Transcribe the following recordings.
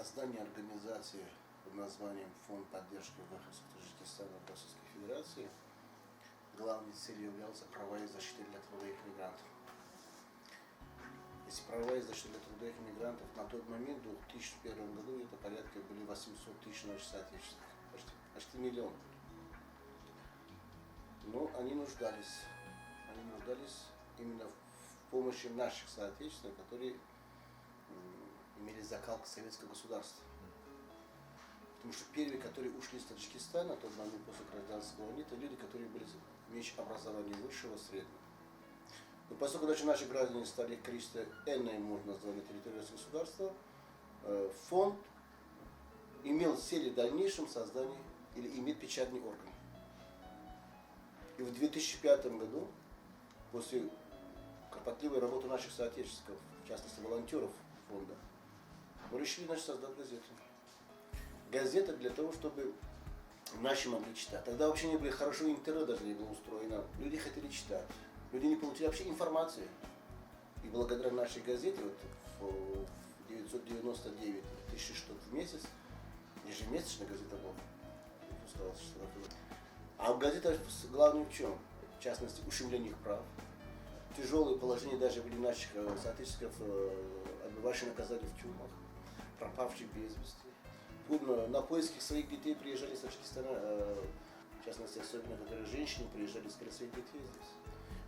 Создание организации под названием Фонд поддержки выходцев Таджикистана в Российской Федерации главной целью являлся права и защита для трудовых мигрантов. Если права и защита для трудовых мигрантов на тот момент, в 2001 году, это порядка были 800 тысяч наших соотечественников, почти, почти миллион. Но они нуждались именно в помощи наших соотечественников, которые имели закалку советского государства. Потому что первые, которые ушли из Таджикистана, на тот момент после гражданского войны, это люди, которые были имеющие образование высшего, среднего. Но поскольку даже наши граждане стали количество энное, можно назвать, на территории российского государства, фонд имел цели в дальнейшем создания или иметь печатный орган. И в 2005 году, после кропотливой работы наших соотечественников, в частности волонтеров фонда, мы решили, значит, создать газету. Газета для того, чтобы наши могли читать. Тогда вообще не были хорошо, интернет даже не был устроено. Люди хотели читать. Люди не получили вообще информацию. И благодаря нашей газете, вот в 999 тысяч штук в месяц, ежемесячно газета была, выпускалась. А газета главное в чем? В частности, ущемление их прав. Тяжелое положение даже были наших соотечественников, отбывавших наказание в тюрьмах, пропавших без вести. На поиски своих детей приезжали из Таджикистана, в частности, особенно, которые женщины приезжали искали своих детей здесь.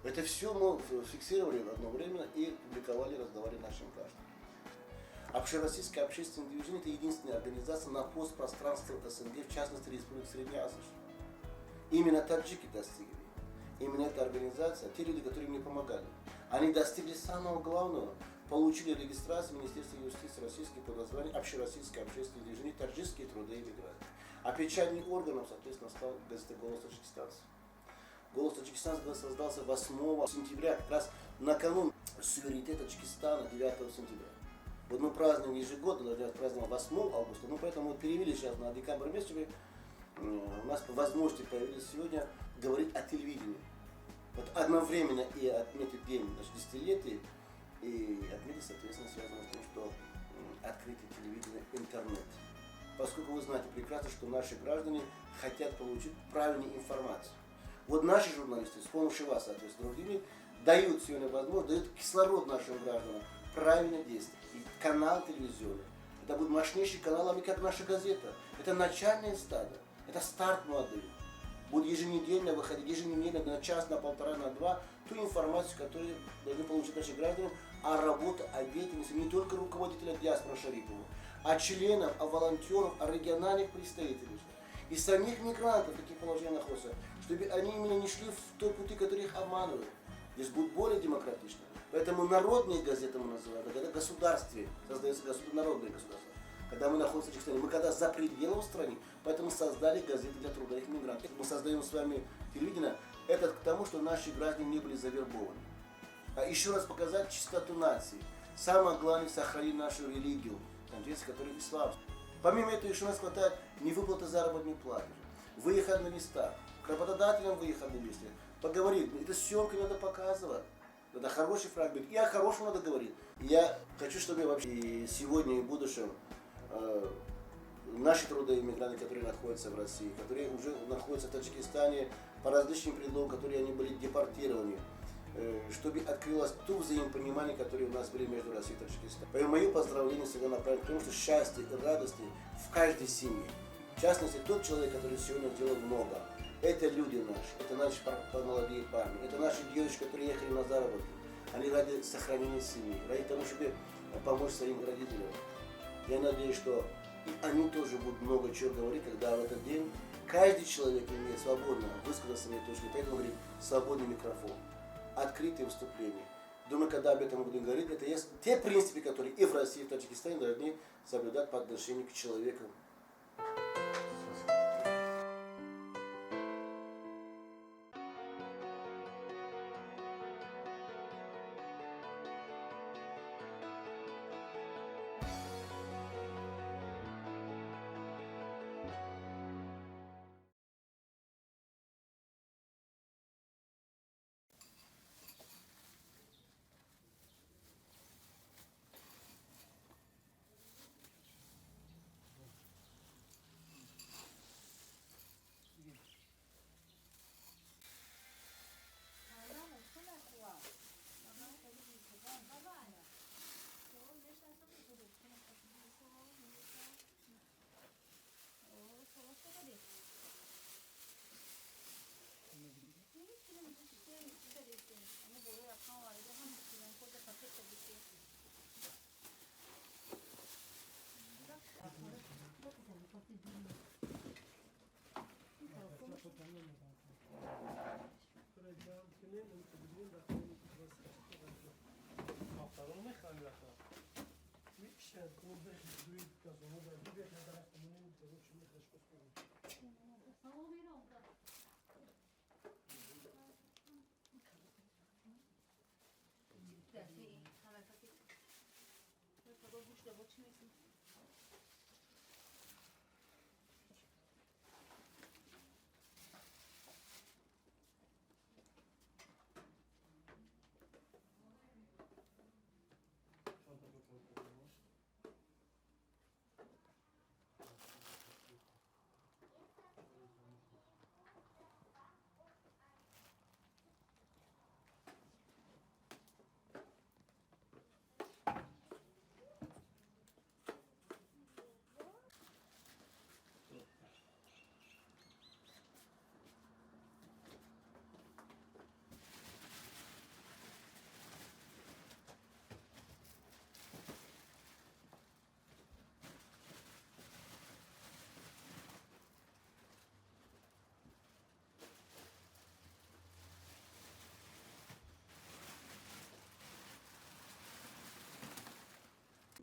Это все мы фиксировали одновременно и публиковали, раздавали нашим гражданам. Общероссийское общественное движение – это единственная организация на постпространстве СНГ, в частности, Республики Средней Азии. Именно таджики достигли. Именно эта организация, те люди, которые мне помогали, они достигли самого главного, получили регистрацию Министерства юстиции российской под названием Общероссийское общественное движение «Таджикские труды и мигранты». А печатным органом, соответственно, стал газета «Голос Таджикистанца». «Голос Таджикистанца» создался 8 сентября, как раз накануне суверенитета Таджикистана 9 сентября. Вот мы празднуем ежегодно, даже празднуем 8 августа, но поэтому мы перевели сейчас на декабрь месяц, чтобы у нас возможности появились сегодня говорить о телевидении. Вот одновременно и отметить день, значит, десятилетия, и отметить, соответственно, связано с тем, что открытие телевидения, интернет. Поскольку вы знаете прекрасно, что наши граждане хотят получить правильную информацию. Вот наши журналисты с помощью вас, соответственно, другими, дают сегодня возможность, дают кислород нашим гражданам правильно действовать. И канал телевизионный, это будет мощнейший канал, как наша газета. Это начальная стадия, это старт молодых. Будет еженедельно выходить, еженедельно на час, на полтора, на два, ту информацию, которую должны получить наши граждане о работе, о деятельности не только руководителя диаспоры Шарипова, а членов, а волонтеров, а региональных представителей. И самих мигрантов, в каких положениях находятся, чтобы они именно не шли в той пути, который их обманывают. Здесь будет более демократично. Поэтому народные газеты мы называем, когда в государстве создается государство, народное государство. Когда мы находимся в Таджикистане, мы когда за пределом страны, поэтому создали газеты для трудовых мигрантов. Мы создаем с вами телевидение, это к тому, что наши граждане не были завербованы. А еще раз показать чистоту нации. Самое главное, сохранить нашу религию, конфессию, которая ислам. Помимо этого, еще у нас хватает невыплаты заработной платы, выехать на места, к работодателям выехать на месте, поговорить. Это съемки надо показывать. Это хороший фрагмент. И о хорошем надо говорить. Я хочу, чтобы вообще и сегодня, и в будущем наши трудовые мигранты, которые находятся в России, которые уже находятся в Таджикистане по различным предлогам, которые они были депортированы, чтобы открылось то взаимопонимание, которое у нас были между Россией и Таджикистаном. Поэтому мое поздравление всегда направлено к тому, что счастье и радости в каждой семье. В частности, тот человек, который сегодня делал много, это люди наши, это наши молодые парни, это наши девочки, которые ехали на заработки. Они ради сохранения семьи, ради того, чтобы помочь своим родителям. Я надеюсь, что и они тоже будут много чего говорить, когда в этот день каждый человек имеет свободно высказаться своей точки. Поэтому говорит свободный микрофон, открытое выступление. Думаю, когда об этом будем говорить, это есть те принципы, которые и в России, и в Таджикистане должны соблюдать по отношению к человеку.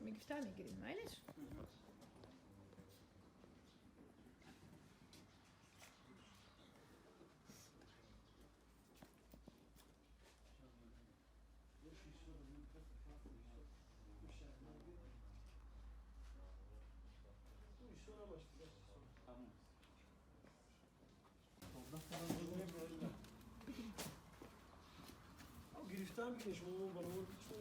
Мегифта мегирем, майлиш? Гирифтам ки шумо баровар чӣ.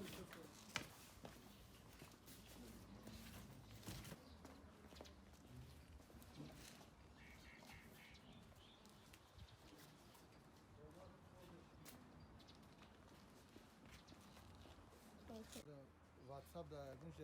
WhatsApp da yardımcı.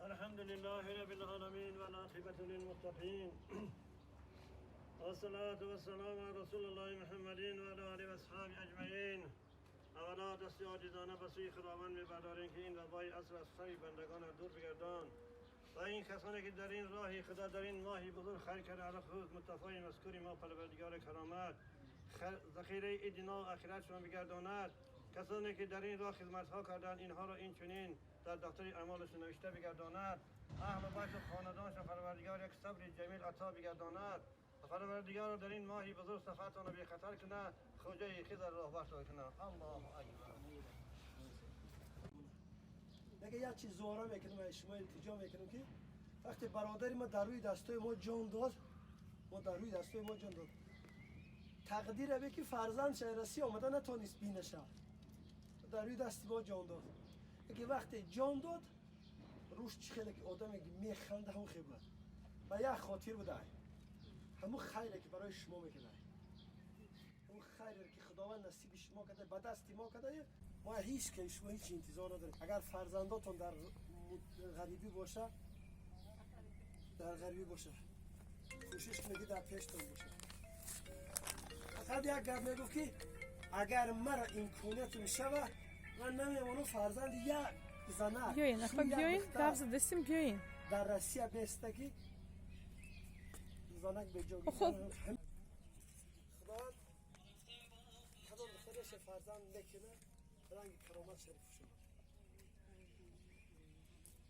الحمد لله رب العالمين والعاقبة للمتقين والصلاة والسلام على رسول الله محمد وعلى آله وأصحابه أجمعين. اولا دست عاجزانه به سوی خداوند می‌برداریم که این وبای عصر از سر بندگان دور بگردان و این کسانی که در این راه خدا در این ماه بزرگ خیر کرده علی خود متفای مذکوری ما پروردگار کرامت ذخیره ایدنا و آخرتشان بگرداند. کسانی که در این راه خدمت‌ها کردند اینها را این چنین در دفتر اعمالشون نوشته بگرداند. اهل بیت و خاندانشان پروردگار یک صبر جمیل عطا بگرداند. پروردگار را در این ماه بزرگ صفتان بی خطر کنه، خوجه خضر راهبر کنه. الله اکبر. اگه یک چیز زواره میکنم و شما التجا میکنم که وقتی برادر ما در روی دستای ما جان داد، ما در روی دستای ما جان داد، تقدیر به که فرزند شهرسی آمده نتونست بینشه، در روی دست ما جان داد. اگه وقتی جان داد روش چی خیلی که آدم میخنده هم خیلی بود و یک خاطر بوده، همون خیره که برای شما میکنه، همون خیره که خداوند نصیب شما کرده، به دست ما کرده. ما هیچ که شما هیچ انتظار نداریم. اگر فرزنداتون در غریبی باشه، در غریبی باشه، کوشش کنید که در پیشتون باشه. فقط یک گپ میگفت که اگر مرا امکانیت میشوه من نمیمونم فرزند یک زنه بیاین اخوا بیاین قبض دستیم بیاین در روسیه بسته که زنک به جا. خب خداوند کدام خودش فرزند نکنه رنگ کرامت شریف شد.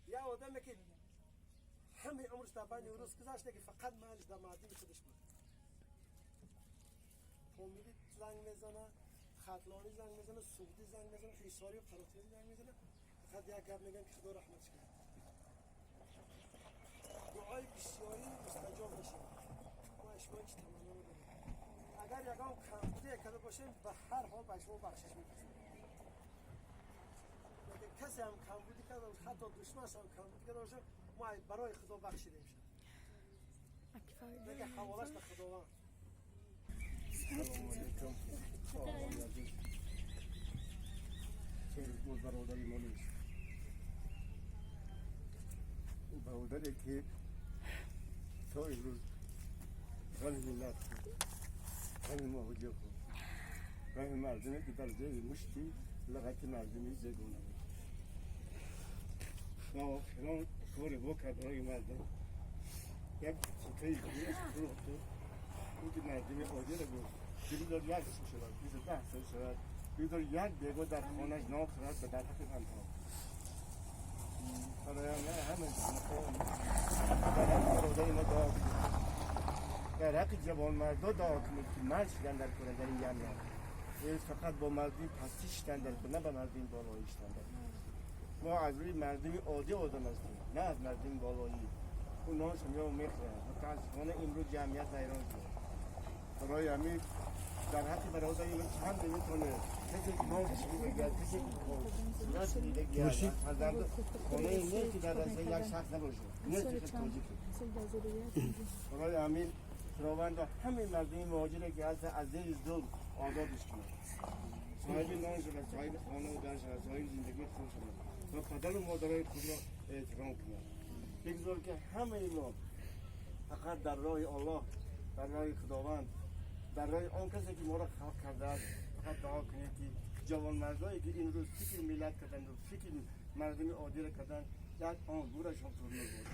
یه آدمی که همه عمرش در بین روز گذشته که فقط محلش در معدن خودش بود. فامیلی زنگ میزنه، خطلانی زنگ میزنه، سعودی زنگ میزنه، حصاری و قراتیانی زنگ میزنه. فقط یک گپ میگن که خدا رحمتش کنه. дуои бисёрӣ мустаҷоб мешавад. Мо аз шумо ҳеҷ таманно надорем. Агар ягон камбудие карда бошем, ба ҳар ҳол ба шумо бахшиш мепурсем. Лекин касе ҳам камбудӣ карда бошад, ҳатто душманаш ҳам камбудӣ карда бошад, мо барои Худо бахшидем шад. Лекин ҳаволаш ба Худованд. Салому алейкум. Хоҳарони азиз, се рӯз боз бародари мо нест. Ӯ бародаре ки то имрӯз ғами миллат хӯрд, ғами муҳоҷир хӯрд, ғами мардуме ки дар зери мушти лағати мардуми зегона буд ва охирон кори во кард барои мардум як тикаи гӯшт фурӯхту ӯ ки мардуми оддиро гуфт, бигузор як шавад, 20 10 сол шавад, бигузор як бего дар хонаш нон хӯрад ба дар ҳаққи танҳо. Барои ҳама дар ҳаққи бародари мо дуо кунед, дар ҳаққи ҷавонмардо дуо кунед, ки мард шудан дар кора дар ин ҷамъият. Фақат бо мардуми пастӣ шидан дар кор, на ба мардуми болоӣ шидан дар кор. Мо аз рӯи мардуми оддӣ одам ҳастем, на аз мардуми болоӣ. Ӯ ноншо мео мехӯрад. Мутаассифона, имрӯз ҷамъият вайрон шуд. Барои ҳамин дар ҳаққи бародари мо чанд наметавонад касе ки нон кашида, касе ки сурат дида, фарзанду хонаи нест, ки дар дастаи як шахс набошад, нест ки тоҷик. Барои ҳамин Худованда ҳамин мардуми муҳоҷире ки ҳаста, аз зери зулм озодش кунад, соҳиби нон шавад, соҳиби хонаву дар шавад, соҳиби зиндагии хуб шавад ва падару модарои худро эҳтиром кунад. Бигзор ки ҳамаи мо фақат дар роҳи Аллоҳ, дар роҳи Худованд, дар роҳи он касе ки моро халқ кардааст, фақат дуо кунед, ки ҷавонмардое ки имрӯз фикри миллат карданд, фикри мардуми оддиро карданд, як он гӯрашон пурнур бошад,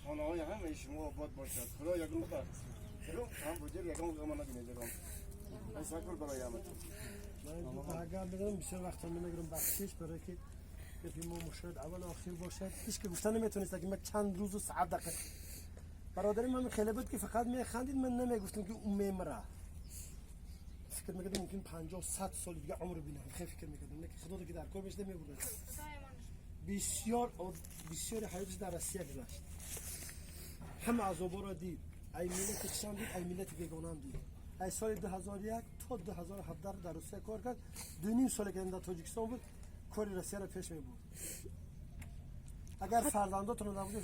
хонаҳои ҳамаи шумо обод бошад. Худо ягон вақт ягон камбудир, ягон ғама набинед. Ягон ташаккур барои ҳаматон. Ман агар бидонам, бисёр вақт намегирам, бахшиш, барои ки гапи мо мушоҳид аввал охир бошад. Ҳеч ки гуфта наметавонист, ки ман чанд рӯзу саат дақиқ бародари ман хеле буд, ки фақат механдид. Ман намегуфтам, ки ӯ мемира. Фикр мекардам, мумкин 50, 100 соли дига умр бинам. Хеле фикр мекардам, лекин Худо ки дар кор мешуда, мебурд. Бисёр бисёри ҳаётиш дар Россия гузашт, ҳама азоборо дид, ай миллати хишам дид, ай миллати бегонам дид. Ай соли 2001 то 2017 дар Русия кор кард. 2.5 соле ки дар Тоҷикистон буд, кори Россияро пеш мебурд. Агар фарзандотон набуд,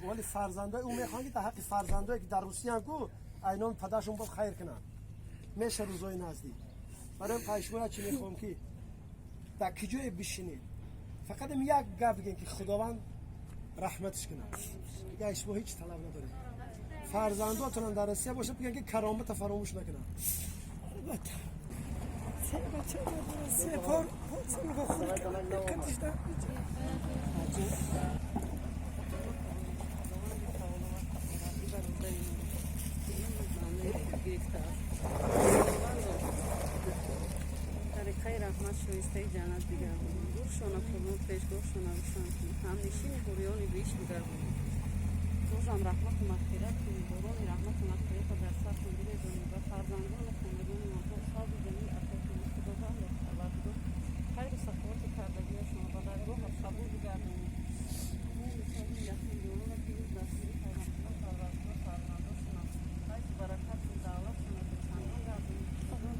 ҳоли фарзандои ӯ мехоҳанд, ки дар ҳаққи фарзандое ки дар Русиян ку айноми падаршон боз хайр кунанд, меша рӯзои наздик. Барои қайшмона чӣ мехоҳам, ки дар киҷое бишинед, фақат як гап бигем, ки Худованд раҳматиш кунад. Дига шумо ҳеҷ талаб надоред. Фарзандотонам дар Россия бошад, биган, ки каромата фаромӯш накунанд. Албатта, се бача дорам, се пор хӯр кардам. Тариқаи раҳмат шоистаи ҷаннат бигардонӣ, гӯршона пурнур, пешгоҳшона рӯшан кунӣ, ҳамнишини ҳуриёни биҳишт бигардонӣ. Бозам раҳмату мағфират кунӣ, борони раҳмату мағфиратро дар саршон бирезонӣ, ба фарзандону хонадони онҳо сабру ҷамил ато кунӣ. Худовандо, Парвардигор, хайру саховати кардагиашонро ба даргоҳат қабул бигардонӣ. Яқиндорона ки рӯз дастгирӣ карданд, Худо Парвардигор фарзандошонам файзу баракату давлатшона дучандон гардонӣ,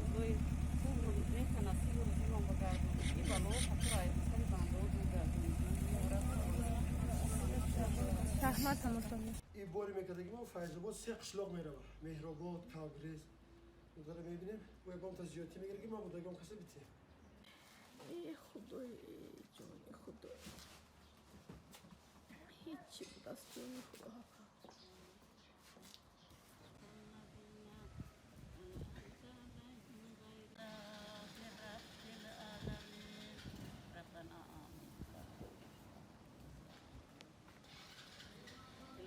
рӯзои хубру неку насибу рӯзимон бигардонӣ, ин балоу хатуро аз сари бандаҳо дур гардонӣ. Раҳмат ҳаматон. Ин бори мекардаги мо Файзобод се қишлоқ меравад: Меҳробод, Кавгрез. Дара мебинем, мо ягон та зиёдтӣ мегирем, ки ма будагон касе битем. Э, Худои ҷони Худо, ҳечи буд аз ҷони Худо.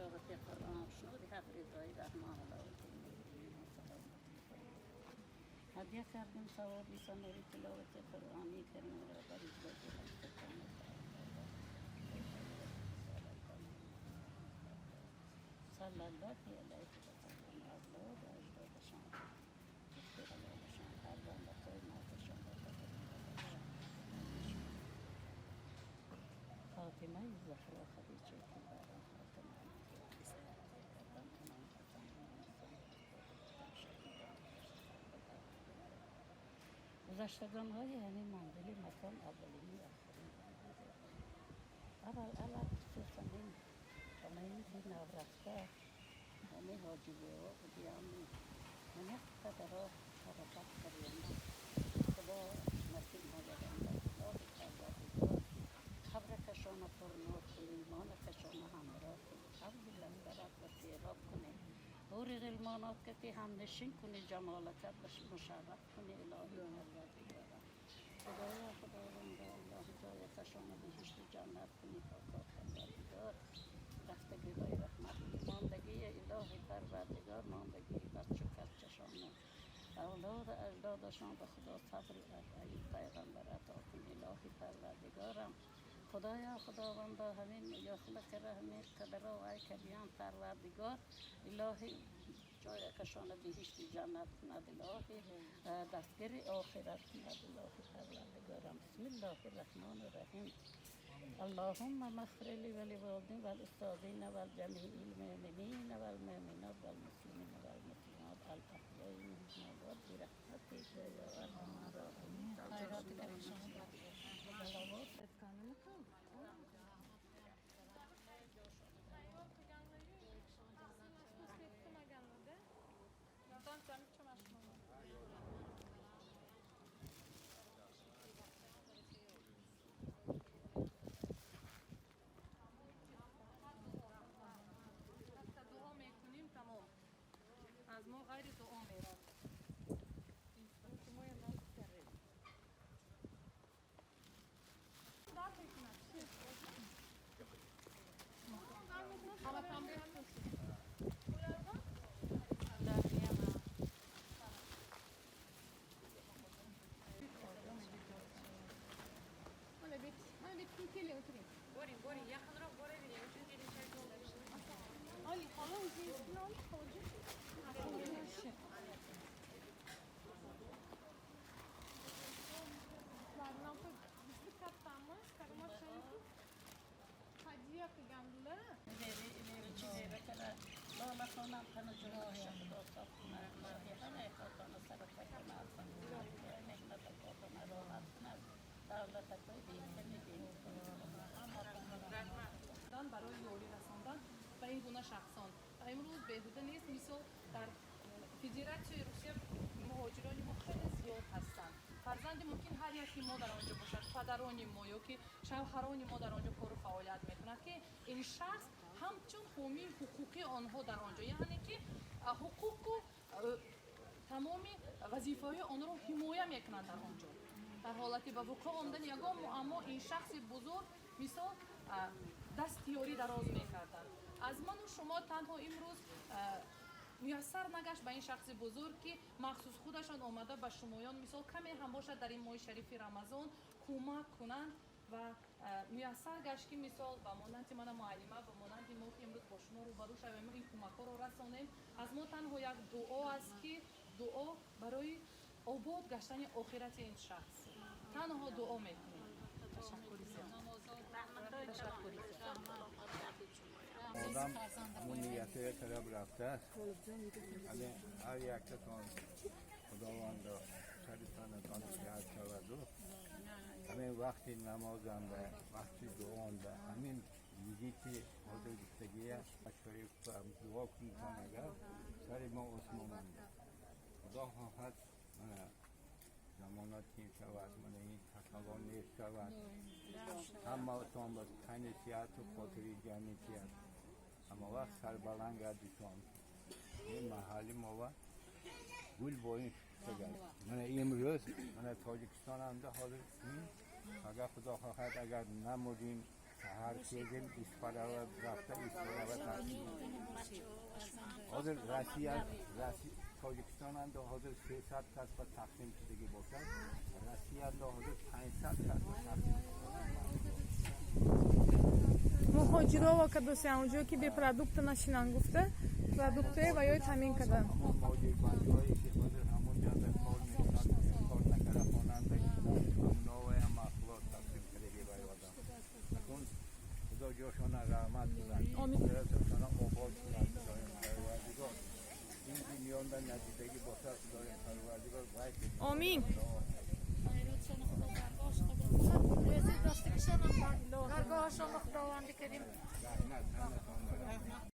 تلاوت قرآن شنود حق رضای رحمان هدیه کردیم. ثوابی ثمری تلاوت قرآنی کریم را بر صلی الله علیه و سلم. اولاد و اجدادشان، اولادشان، فرزندهای مادرشان، فاطمه زهرا، خدیجه کبرا، فاطمه. Гузаштагонҳои ҳамин манзили макон аввалини охирин. Аввал алал хусусан ин хонаи наврафта ҳамин ҳоҷибиҳо будиам, ҳамин қадаро ҳаракат кардем. Худо насиб модаранда, Худои Парвардигор қабракашона пурнур кунӣ, монакашона ҳамроҳ кунӣ, ҳавзи лангарат ба сероб кунӣ, ҳури ғилмонот ки ҳамнишин кунӣ, ҷамолакат мушарраф кунӣ, илоҳи Парвардигора. Худоё, Худованда, илоҳи, ҷоякашона биҳишти ҷаннат кунӣ, поко Парвардигор. Рафтагиҳои раҳмат кунӣ, мондагии илоҳи Парвардигор, мондагии баччу каччашона, авлоду аҷдодашон ба Худо сабри Аюб пайғамбар ато кун, илоҳи Парвардигорам. Худоё, Худованда, ҳамин ёхла кара, ҳамин қадаро вай кардиям, Парвардигор, илоҳи, ҷоякашона биҳишти ҷаннат кунад, илоҳи, дастгири охират кунад, илоҳи Парвардигорам. Бисмиллоҳи раҳмони раҳим. اللهم اغفر لي ولوالدي والأستاذين والجميع المؤمنين والمؤمنات والمسلمين والمسلمات الأحياء منهم والأموات برحمتك يا أرحم الراحمين. صلوات. Дуо мекунем, тамом, аз мо ғайри дуо мерад. Hadya qilgandilar. Lolaxonam qani, joyi Xudo sof qiladi, ilohiy, hamma xotoni sarafakona, mehnat xotoni rohat qiladi, davlat Барои ёрӣ расондан ба ин гуна шахсон. Ва имрӯз беҳуда нест, мисол, дар Федератсияи Русия муҳоҷирони мо хеле зиёд ҳастанд. Фарзанди мумкин ҳар яки мо дар он ҷо бошад, падарони мо ё ки шавҳарони мо дар он ҷо кору фаъолият мекунад, ки ин шахс ҳамчун ҳомии ҳуқуқии онҳо дар он ҷо, яъне ки ҳуқуқу тамоми вазифаҳои онро ҳимоя мекунанд дар он ҷо. Дар ҳолати ба вуқӯъ омадани ягон муаммо ин шахси бузург, мисол, дасти ёрӣ дароз мекарданд. Аз ману шумо танҳо имрӯз муяссар нагашт ба ин шахси бузург, ки махсус худашон омада ба шумоён, мисол, каме ҳам бошад, дар ин моҳи шарифи Рамазон кӯмак кунанд. Ва муяссар гашт, ки, мисол, ба монанди мана муаллима, ба монанди мо, ки имрӯз бо шумо рӯбарӯ шавем, ин кӯмакҳоро расонем. Аз мо танҳо як дуо аст, ки дуо барои обод гаштани охирати ин шахс, танҳо дуо мекунем. Ташаккури зиёд, ташаккури зиёд. Одам ҳамун ниятое карда рафтааст. Ҳамин ҳар яктатон Худовандо сари танатон сиҳат шаваду ҳамин вақти намозанда, вақти дуонда, ҳамин визити ҳозир гуфтагия шариф дуо кунитон, агар сари мо осмонанда. Худо хоҳад, мана замона тин шавад, мана ин касалон нест шавад, ҳамаатон ба тани сиҳату хотири ҷамъи сиҳат, ҳама вақт сарбаланд гардитон. Ин маҳалли мова гул бо ин шуфта. Мана имрӯз мана Тоҷикистонамда ҳозир ин, агар Худо хоҳад, агар намурдим, саҳар хезем, Исфарава рафта, Исфарава тақсим. Ҳозир Россия, Тоҷикистонанда ҳозир 300 кас ба тақсим шудагӣ бошад, Россиянда ҳозир 500 кас ба тақсим. Муҳоҷирово кадосе онҷо, ки бе продукта нашинанд гуфта, продуктое ва ёй таъмин карданд. Ҳамон муҳоҷирбачаҳое ки ҳозир ҳамон ҷода кор мекунанд, кор накарда хонанда, ҳамоноваям маҳсулот тақсим кардагӣ ба одам. Акун Худо ҷошона раҳмат кунад, охиратшона обод кунад. Худои Парвардигор ин дунёнда надидагӣ бошад, Худои Парвардигор вай. Омин. Рӯзи доштагишонам, даргоҳашонро Худованди Карим. Раҳмат ҳаматон.